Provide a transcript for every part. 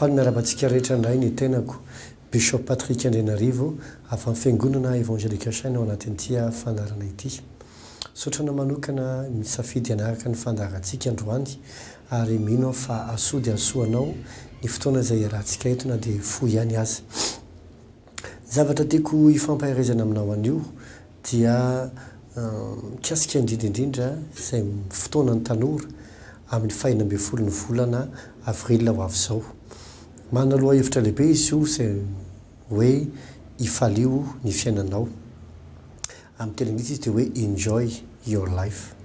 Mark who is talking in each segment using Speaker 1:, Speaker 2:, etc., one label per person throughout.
Speaker 1: Faly miarahaba antsika rehetra indray ny tenako, Bishop Patrick Andrianarivo, avy amin'ny Fiangonana Evangelical Chaîne ao anatin'ity fandaharana ity. Misaotra anao manokana nisafidy hanaraka ny fandaharantsika androany ary mino aho fa hahasoa dia hahasoa anao ny fotoana izay iarahantsika eto na dia fohy ihany aza. Ny zavatra tiako hifampaherezana aminao anio dia mikasika indrindra indrindra izay fotoanan'ny tanora amin'ny fahenina ambin'ny folon'ny volana avril ho avy izao. Manana lohahevitra lehibe izy io izay hoe ifalio ny fiainanao. Amin'ny teny anglisy izy dia hoe enjoy your life.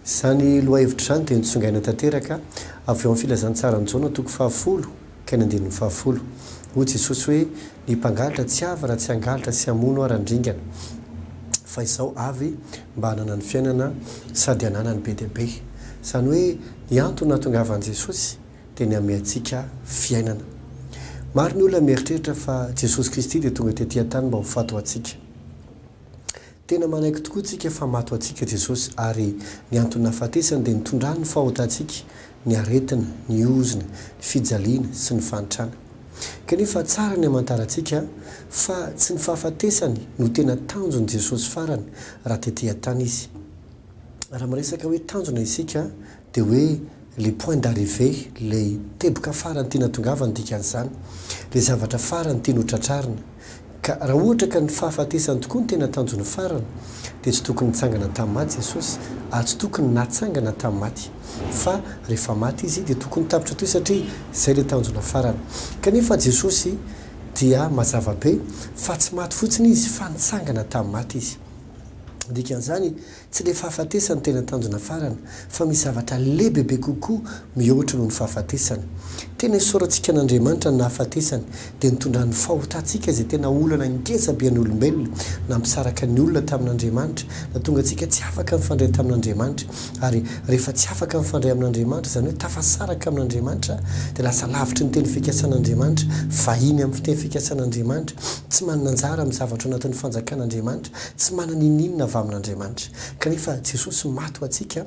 Speaker 1: Izany lohahevitra izany dia notsongaina tanteraka avy ao amin'ny Filazantsaran'i Jaona toko fahafolo ka ny andininy fahafolo. Hoy Jesosy hoe, Ny mpangalatra tsy avy raha tsy hangalatra sy hamono ary handringana, fa Izaho avy mba hananany fiainana sady hananany be dia be. Izany hoe ny antony nahatongavan'i Jesosy dia ny hanome antsika fiainana. Maro ny olona mieritreritra fa Jesosy Kristy dia tonga tety an-tany mba ho faty ho antsika. Tena manaiky tokoa tsika fa maty ho antsika Jesosy ary ny antony nahafatesany dia nitondrany ny fahotantsika, ny aretina, ny ozona, ny fijaliana sy ny fahantrana. Kanefa tsara ny hamantarantsika fa tsy ny fahafatesany no tena tanjon'i Jesosy farany raha tety an-tany Izy. Raha miresaka hoe tanjona isika dia hoe le point d'arrivée, ilay teboka farany tiana tongavana ny dikan'izany, ilay zavatra farany tiany ho tratrarina. Ka raha ohatra ka ny fahafatesany tokoa no tena tanjony farany dia tsy tokony nitsangana tamin'ny maty Jesosy ary tsy tokony natsangana tamin'ny maty. Fa rehefa maty Izy dia tokony tapitra teo satria izay ilay tanjona farany. Kanefa Jesosy dia mazava be fa tsy maty fotsiny Izy fa nitsangana tamin'ny maty Izy. Dikan'izany, tsy ilay fahafatesana no tena tanjona farany, fa misy zavatra lehibebe kokoa mihoatra noho ny fahafatesana. Tena isaorantsika an'Andriamanitra ny nahafatesany, dia nitondrany ny fahotantsika izay tena olana ngeza be an'ny olombelona, nampisaraka ny olona tamin'Andriamanitra, nahatonga antsika tsy afaka nifandray tamin'Andriamanitra. Ary rehefa tsy afaka mifandray amin'Andriamanitra, izany hoe tafasaraka amin'Andriamanitra, dia lasa lavitry ny teny fikasan'Andriamanitra, vahiny amin'ny teny fikasan'Andriamanitra, tsy manana anjara amin'ny zavatra ao anatin'ny fanjakan'Andriamanitra, tsy manana n'inon'inona avy amin'Andriamanitra. Kanefa Jesosy maty ho antsika,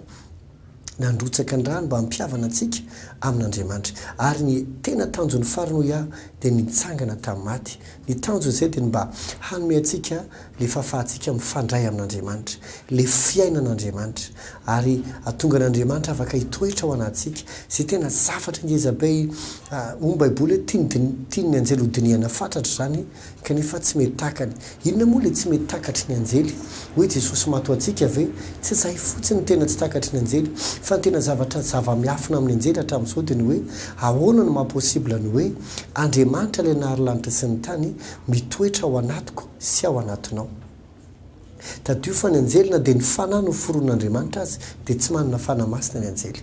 Speaker 1: nandrotsaka ny rany mba hampihavana antsika amin'Andriamanitra. Ary ny tena tanjon'ny farany hoy aho dia ny nitsangana tamin'ny maty. Ny tanjony izay dia ny mba hanome antsika ilay fahafahantsika mifandray amin'Andriamanitra, ilay fiainan'Andriamanitra, ary hahatonga an'Andriamanitra afaka hitoetra ao anatintsika, izay tena zavatra ngeza be, hoy ny Baiboly hoe tiany tian'ny anjely ho dinihana fatratra izany kanefa tsy mety takany. Inona moa ilay tsy mety takatry ny anjely? Hoe Jesosy maty ho antsika ve? Tsy izay fotsiny no tena tsy takatry ny anjely, fa ny tena zavatra zava-miafina amin'ny anjely hatramin'izao dia ny hoe ahoana no maha possible ny hoe Andriamanitra ilay nahary lanitra sy ny tany mitoetra ao anatiko sy ao anatinao. Tadidio fa ny anjely na dia ny fanahy noforonin'Andriamanitra aza dia tsy manana fanahy masina ny anjely.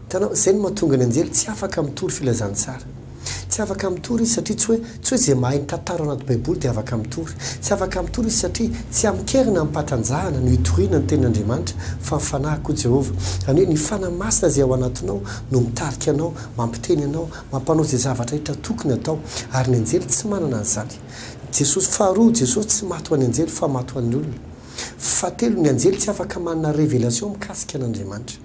Speaker 1: Hitanao, izay no mahatonga ny anjely tsy afaka mitory filazantsara. Tsy afaka mitory izy satria tsy hoe tsy hoe izay mahay ny tantara ao anaty baiboly dia afaka mitory. Tsy afaka mitory izy satria tsy amin-kery na amim-pahatanjahana no itoriana ny tenin'Andriamanitra fa ny fanahy koa Jehovah. Izany hoe ny fanahy masina izay ao anatinao no mitarika anao, mampiteny anao, mampanao izay zavatra rehetra tokony atao. Ary ny anjely tsy manana an'izany. Jesosy Faharoa, Jesosy tsy maty ho an'ny anjely fa maty ho an'ny olona. Fahatelo, ny anjely tsy afaka manana révélation mikasika an'Andriamanitra.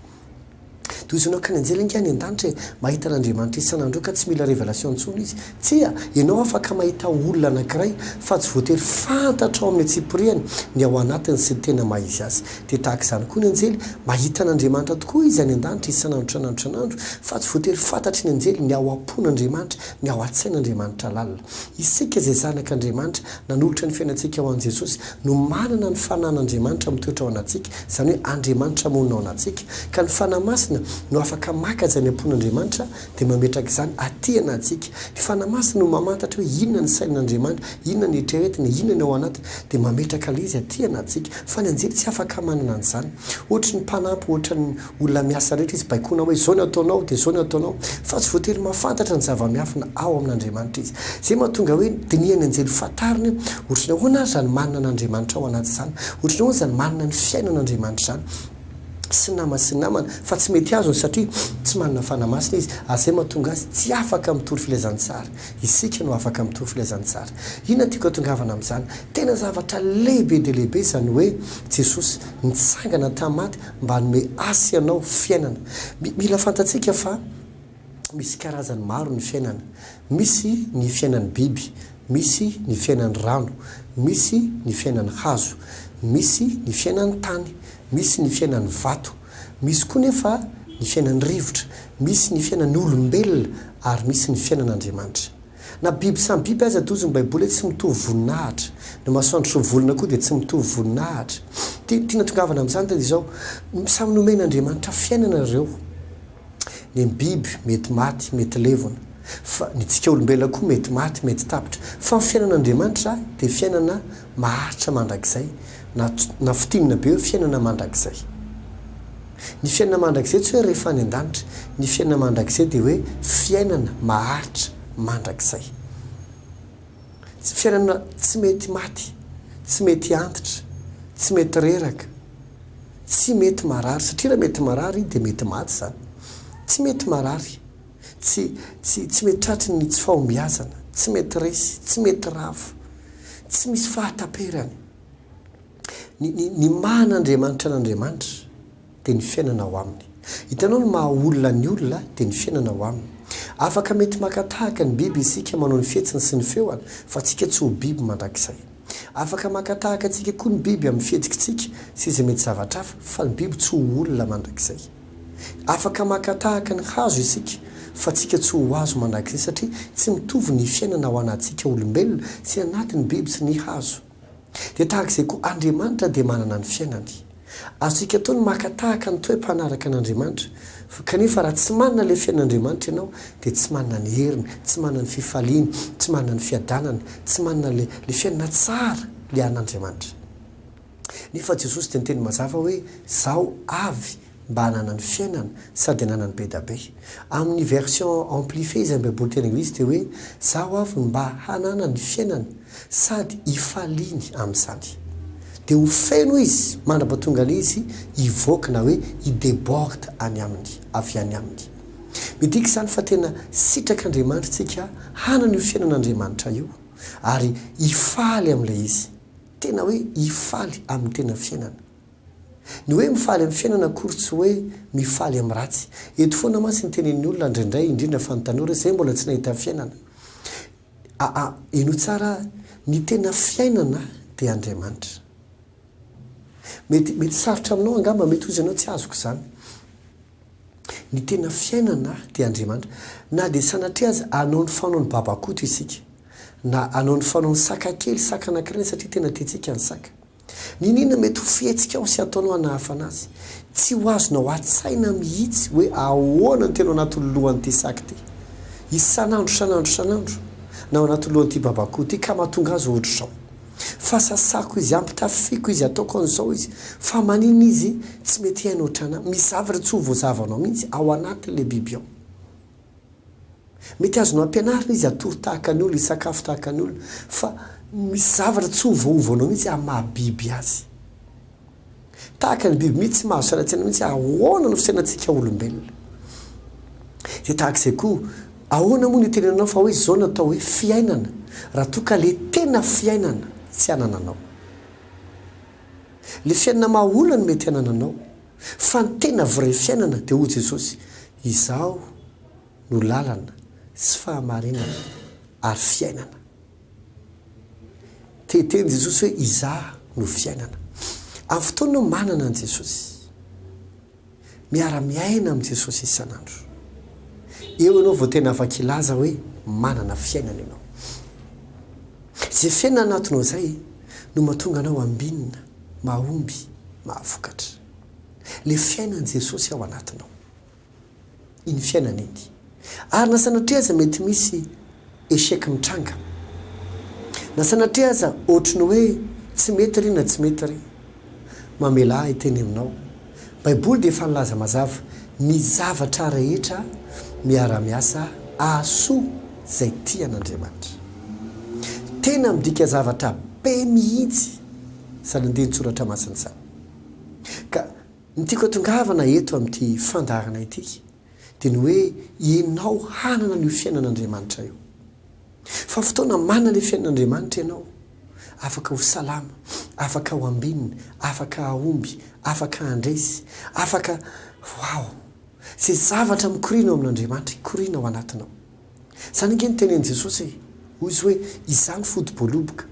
Speaker 1: Tohizo ianao ka ny anjely ange any an-danitra e, mahita an'Andriamanitra isan'andro eo ka tsy mila révélation intsony izy. Tsia, ianao afaka mahita olona anankiray fa tsy voatery fantatrao amin'ny antsipiriany ny ao anatiny sy ny tena maha izy azy. Dia tahaka izany koa ny anjely, mahita an'Andriamanitra tokoa izy any an-danitra isan'andro isan'andro isan'andro fa tsy voatery fantatry ny anjely ny ao am-pon'Andriamanitra, ny ao an-tsain'Andriamanitra lalina. Isika izay zanak'Andriamanitra, nanolotra ny fiainantsika ho an'i Jesosy, no manana ny fanan'Andriamanitra mitoetra ao anatintsika, izany hoe Andriamanitra monina ao anatintsika, ka ny Fanahy Masina no afaka maka izay any am-pon'Andriamanitra dia mametraka izany aty anatintsika. Ny Fanahy Masina no mamantatra hoe inona ny sain'Andriamanitra, inona ny eritreretiny, inona ny ao anatiny, dia mametraka ilay izy aty anatintsika. Fa ny anjely tsy afaka manana an'izany. Ohatry ny mpanampy, ohatran'ny olona miasa rehetra izy, baikoina hoe izao ny ataonao dia izao ny ataonao, fa tsy voatery mahafantatra ny zava-miafina ao amin'Andriamanitra izy. Izay mahatonga hoe dinihan'ny anjely fantariny hoe ohatry ny ahoana ary izany manana an'Andriamanitra ao anaty izany, ohatry ny ahoana izany manana ny fiainan'Andriamanitra izany, sy nama sy ny namana, fa tsy mety azony satria tsy manana Fanahy Masina izy, ary izay mahatonga azy tsy afaka mitory filazantsara. Isika no afaka mitory filazantsara. Inona tiako hatongavana amin'izany? Tena zavatra lehibe dia lehibe izany hoe Jesosy nitsangana tamin'ny maty mba hanome ahy sy anao fiainana. Mila fantatsika fa. Misy karazany maro ny fiainana. Misy ny fiainan'ny biby, misy ny fiainan'ny rano, misy ny fiainan'ny hazo, misy ny fiainan'ny tany, misy ny fiainan'ny vato, misy koa nefa ny fiainan'ny rivotra, misy ny fiainan'ny olombelona ary misy ny fiainan'Andriamanitra. Na biby samy biby aza tojo ny baiboly hoe tsy mitovy voninahitra. Ny masoandro sy ny volana koa dia tsy mitovy voninahitra. Ty tiana tongavana amin'izany dia izao, samy nomen'Andriamanitra fiainana ireo. Ny biby mety maty, mety levona. Fa ny tsika olombelona koa mety maty, mety tapitra. Fa ny fiainan'Andriamanitra dia fiainana maharitra mandrakizay, na na fintinina be hoe fiainana mandrakizay. Ny fiainana mandrakizay tsy hoe rehefa any an-danitra. Ny fiainana mandrakizay dia hoe fiainana maharitra mandrakizay. Tsy fiainana tsy mety maty, tsy mety antitra, tsy mety reraka, tsy mety marary, satria raha mety marary dia mety maty izany. Tsy mety marary, tsy tsy tsy mety tratry ny tsy fahombiazana, tsy mety resy, tsy mety rava, tsy misy fahataperany. Ny ny ny maha an'Andriamanitra an'Andriamanitra dia ny fiainana ao aminy. Hitanao ny maha olona ny olona dia ny fiainana ao aminy. Afaka mety maka tahaka ny biby isika manao ny fihetsiny sy ny feoany fa tsika tsy ho biby mandrakizay. Afaka maka tahaka antsika koa ny biby amin'ny fihetsikitsika sy izay mety zavatra hafa fa ny biby tsy ho olona mandrakizay. Afaka maka tahaka ny hazo isika fa tsika tsy ho hazo mandrakizay satria tsy mitovy ny fiainana ao anatsika olombelona sy anatin'ny biby sy ny hazo. Dia tahaka izay koa Andriamanitra dia manana ny fiainany. Azontsika atao ny maka tahaka ny toe-panaraka an'Andriamanitra, kanefa raha tsy manana ilay fiainan'Andriamanitra ianao dia tsy manana ny heriny, tsy manana ny fifaliany, tsy manana ny fiadanany, tsy manana ilay ilay fiainana tsara ilay an'Andriamanitra. Nefa Jesosy dia niteny mazava hoe, Izaho avy mba hananany fiainana sady hananany be da be. Amin'ny version amplifiée izay ny baiboly teny anglisy dia hoe zaho avy mba hananany fiainana sady hifaliany amin'izany. Dia ho feno izy mandra-pahatonga izy hivoaka na hoe hi-deborde any aminy, avy any aminy. Midika izany fa tena sitrak'Andriamanitra isika hanana io fiainan'Andriamanitra io ary hifaly amin'ilay izy. Tena hoe hifaly amin'ny tena fiainana. Ny hoe mifaly amin'ny fiainana akory tsy hoe mifaly amin'ny ratsy. Eto foana mantsy ny tenenin'ny olona indraindray, indrindra fa ny tanora, izay mbola tsy nahita fiainana. Aa, henoy tsara aho, ny tena fiainana dia Andriamanitra. Mety, mety sarotra aminao angamba, mety hozy ianao tsy azoko izany. Ny tena fiainana dia Andriamanitra. Na dia sanatria aza hanao ny fanaon'i Babakoto isika, na hanao ny fanaon'ny saka kely, saka anankiray satria tena tiantsika ny saka. N'inon'inona mety ho fihetsikao sy ataonao hanahafana azy, tsy ho azonao an-tsaina mihitsy hoe ahoana no tena ao anatin'ny lohan'ity saka ity, isan'andro isan'andro isan'andro, na ao anatin'ny lohan'ity babakoto ity ka mahatonga azy ohatr'izao. Fa sasako izy, ampitafiako izy, ataoko an'izao izy, fa maninona izy tsy mety hiaina ohatran'ahy? Misy zavatra tsy ho voazavanao mihitsy ao anatin'ilay biby ao. Mety azonao ampianarina izy hatory tahaka ny olona, hisakafo tahaka ny olona, fa misy zavatra tsy ho voaovanao mihitsy amin'ny maha biby azy. Tahaka ny biby mihitsy, tsy mahazo saina an-tsaina mihitsy ahoana no fisainantsika olombelona. Dia tahaka izay koa, ahoana moa no itenenanao fa hoe izao no atao hoe fiainana, raha toa ka ilay tena fiainana tsy anananao. Ilay fiainana maha olona no mety anananao, fa ny tena vrai fiainana dia hoy Jesosy, Izaho no lalana sy fahamarinana ary fiainana. Te hiteny Jesosy hoe Izaho no fiainana. Amin'ny fotoana ianao manana an'i Jesosy, miara-miaina amin'i Jesosy isan'andro, eo ianao vao tena afaka hilaza hoe manana fiainana ianao. Izay fiainana anatinao izay no mahatonga anao ambinina, mahomby, mahavokatra. Ilay fiainan'i Jesosy ao anatinao. iny fiainana iny. Ary na sanatria aza mety misy échec mitranga, na sanatria aza ohatry ny hoe tsy mety ry na tsy mety ry, mamelà ahy hiteny aminao, Baiboly dia efa nilaza mazava, ny zavatra rehetra miara-miasa hahasoa izay tia an'Andriamanitra. Tena midika zavatra be mihitsy izany andinin-tsoratra masina izany. Ka Ny tiako hatongavana eto amin'ity fandaharana ity dia ny hoe ianao hanana an'io fiainan'Andriamanitra io. Fa fotoana manana ilay fiainan'Andriamanitra ianao, afaka ho salama, afaka ho ambinina, afaka hahomby, afaka handresy, afaka, wow! Izay zavatra mikoriana ao amin'Andriamanitra, hikoriana ao anatinao. Izany ange no tenenin'i Jesosy e! Hoy Izy hoe, Izaho no foto-boaloboka,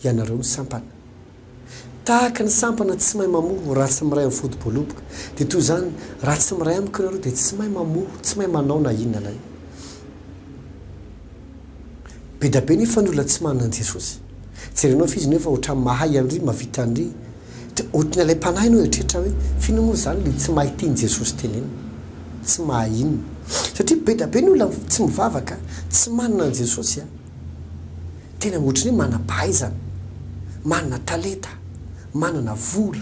Speaker 1: ianareo no sampana. Tahaka ny sampana tsy mahay mamoa raha tsy miray amin'ny foto-boaloboka, dia toy izany, raha tsy miray amiko ianareo dia tsy mahay mamoa, tsy mahay manao na inona na inona. Be dia be nefa ny olona tsy manana an'i Jesosy. Jerenao fa izy nefa ohatran'ny mahay an'ry, mahavita an'ry. Dia ohatran'ny alaim-panahy ianao hieritreritra hoe, f'inona moa izany ilay tsy mahay tian'i Jesosy tenenina? Tsy mahay inona? Satria be dia be ny olona tsy mivavaka, tsy manana an'i Jesosy an. Tena ohatran'ny hoe manam-pahaizana, manana talenta, manana vola.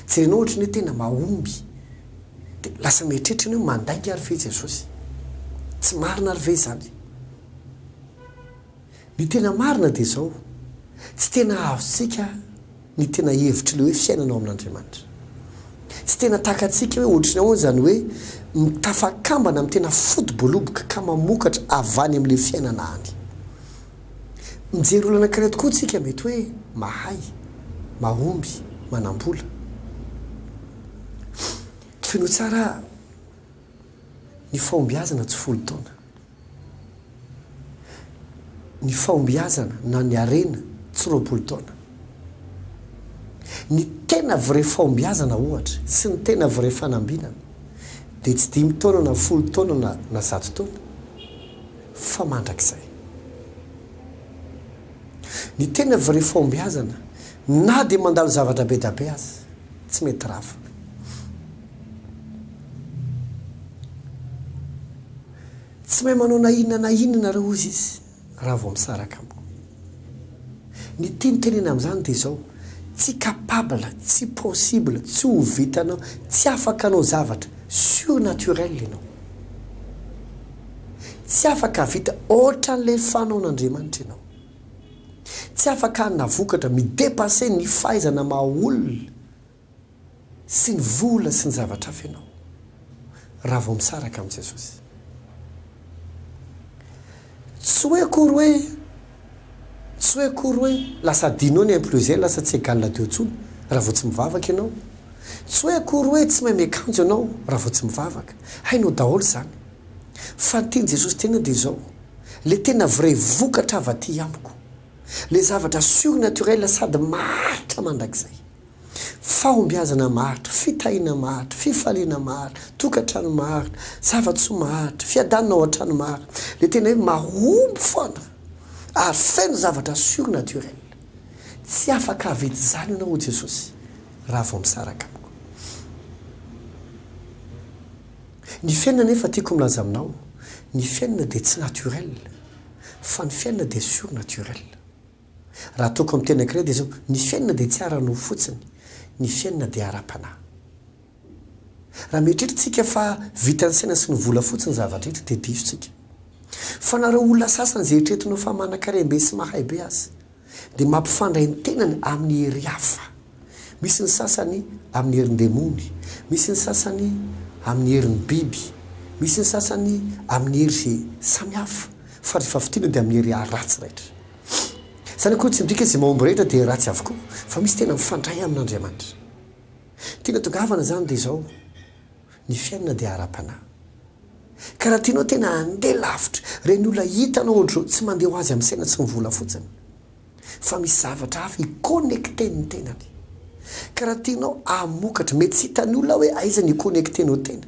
Speaker 1: Jerenao ohatran'ny hoe tena mahomby. Dia lasa mieritreritra ianao hoe mandainga ary ve Jesosy? Tsy marina ary ve izany? Ny tena marina dia izao, tsy tena azontsika ny tena hevitr'ilay hoe fiainana ao amin'Andriamanitra. Tsy tena takatsika hoe ohatry ny ahoana izany hoe mitafakambana amin'ny tena foto-boaloboka ka mamokatra avy any amin'ilay fiainana any. Mijery olona anankiray tokoa isika mety hoe mahay, mahomby, manam-bola. Fenoy tsara ny fahombiazana tsy folo taona. Ny fahombiazana na ny harena tsy 20 taona. Ny tena vrai fahombiazana ohatra sy ny tena vrai fanambinana dia tsy dimy taona na folo taona na na zato taona fa mandrakizay. Ny tena vrai fahombiazana na dia mandalo zavatra bedabe aza tsy mety rava. Tsy mahay manao na inona na inona nareo hozy izy raha vao misaraka amiko. Ny tiany tenena amin'izany dia izao, tsy capable, tsy possible, tsy ho vitanao, tsy afaka hanao zavatra surnaturel ianao. Tsy afaka hahavita ohatran'ilay fanaon'Andriamanitra ianao. Tsy afaka hanana vokatra mi-depasser ny fahaizana maha olona sy ny vola sy ny zavatra hafa ianao raha vao misaraka amin'i Jesosy. Tsy hoe akory hoe tsy hoe akory hoe lasa adinonao ny un plus un lasa tsy égal deux intsony raha vao tsy mivavaka ianao. Tsy hoe akory hoe tsy mahay miakanjo ianao raha vao tsy mivavaka. Hainao daholo izany. Fa ny tian'i Jesosy tenenina dia izao, ilay tena vrai vokatra avy aty amiko, ilay zavatra surnaturel sady maharitra mandrakizay. Fahombiazana maharitra, fitahiana maharitra, fifaliana maharitra, tokantrano maharitra, zava-tsoa maharitra, fiadanana ao an-trano maharitra, ilay tena hoe mahomby foana ary feno zavatra surnaturel. Tsy afaka hahavita izany ianao hoy Jesosy raha vao misaraka amiko. Ny fiainana anefa tiako milaza aminao, ny fiainana dia tsy naturel fa ny fiainana dia surnaturel. Raha ataoko amin'ny teny anankiray dia izao, ny fiainana dia tsy ara-nofo fotsiny, ny fiainana dia ara-panahy. Raha mieritreritra isika fa vitan'ny saina sy ny vola fotsiny ny zava-drehetra dia diso isika. Fa nareo olona sasany izay eritreretinao fa manan-karem-be sy mahay be aza dia mampifandray ny tenany amin'ny hery hafa. Misy ny sasany amin'ny herin-demony, misy ny sasany amin'ny herin'ny biby, misy ny sasany amin'ny hery izay samihafa, fa rehefa fintinina dia amin'ny hery ratsy rehetra. Izany akory tsy midika izay mahomby rehetra dia ratsy avokoa, fa misy tena mifandray amin'Andriamanitra. Tiana tongavana izany dia izao, ny fiainana dia ara-panahy. Ka raha tianao tena handeha lavitra, ireny olona hitanao ohatr'izao tsy mandeha ho azy amin'ny saina sy ny vola fotsiny, fa misy zavatra hafa i-connecter-ny tenany. Ka raha tianao hamokatra, mety tsy hitan'ny olona hoe aiza ny i-connecter-nao tena.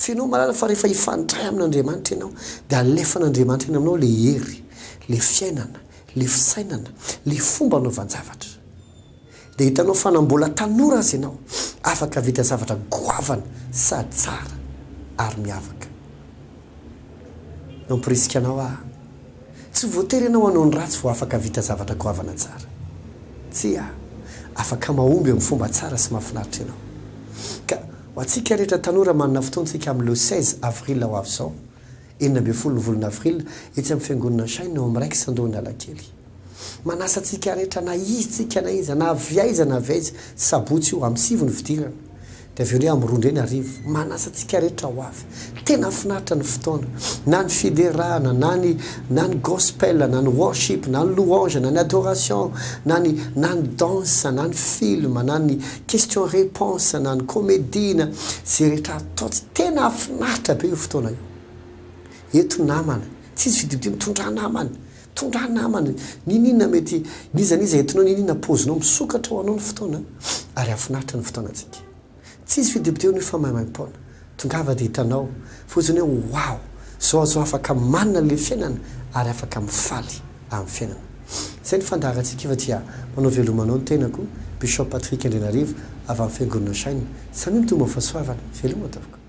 Speaker 1: F'enao mahalala fa rehefa hifandray amin'Andriamanitra ianao dia alefan'Andriamanitra eny aminao ilay hery, ilay fiainana, ilay fisainana, ilay fomba anaovan-javatra. Dia hitanao fa na mbola tanora aza ianao, afaka hahavita zavatra goavana sady tsara ary miavaka. Mamporisika anao aho. Tsy voatery ianao hanao ny ratsy vao afaka hahavita zavatra goavana tsara. Tsia, afaka mahomby amin'ny fomba tsara sy mahafinaritra ianao. Ka ho antsika rehetra tanora manana fotoana isika amin'ny le 16 avril ho avy izao, 16 ny volana avril, etsy amin'ny fiangonana Shine ao amin'ny Rex Andohan'Analakely. Manasa antsika rehetra na iza tsika na iza, na avy aiza na avy aiza, sabotsy io, amin'ny sivy ny fidirana. Dia avy eo indray amin'ny roa indray ny hariva. Manasa antsika rehetra ho avy. Tena finaritra ny fotoana. Na ny fiderana, na ny na ny gospel, na ny worship, na ny louange, na ny adoration, na ny na ny danse, na ny film, na ny question réponse, na ny comédie, na izay rehetra atao. Tena finaritra be io fotoana io. Eto namana. Tsisy fidibidina, mitondrà namana. Tondrà namana. N'inon'inona mety, n'iza n'iza entinao, n'inon'inona paozinao, misokatra ho anao ny fotoana ary hahafinaritra ny fotoanantsika. Tsy hisy fidibidihana io fa maimaimpoana. Tongava dia hitanao fotsiny hoe wow! Zao aho zao afaka manana ilay fiainana ary afaka mifaly amin'ny fiainana. Izay ny fandaharantsika fa dia manao veloma anao ny tenako, Bishop Patrick Andrianarivo avy amin'ny Fiangonana Shine. Samia mitombo amin'ny fahasoavana. Veloma tompoko.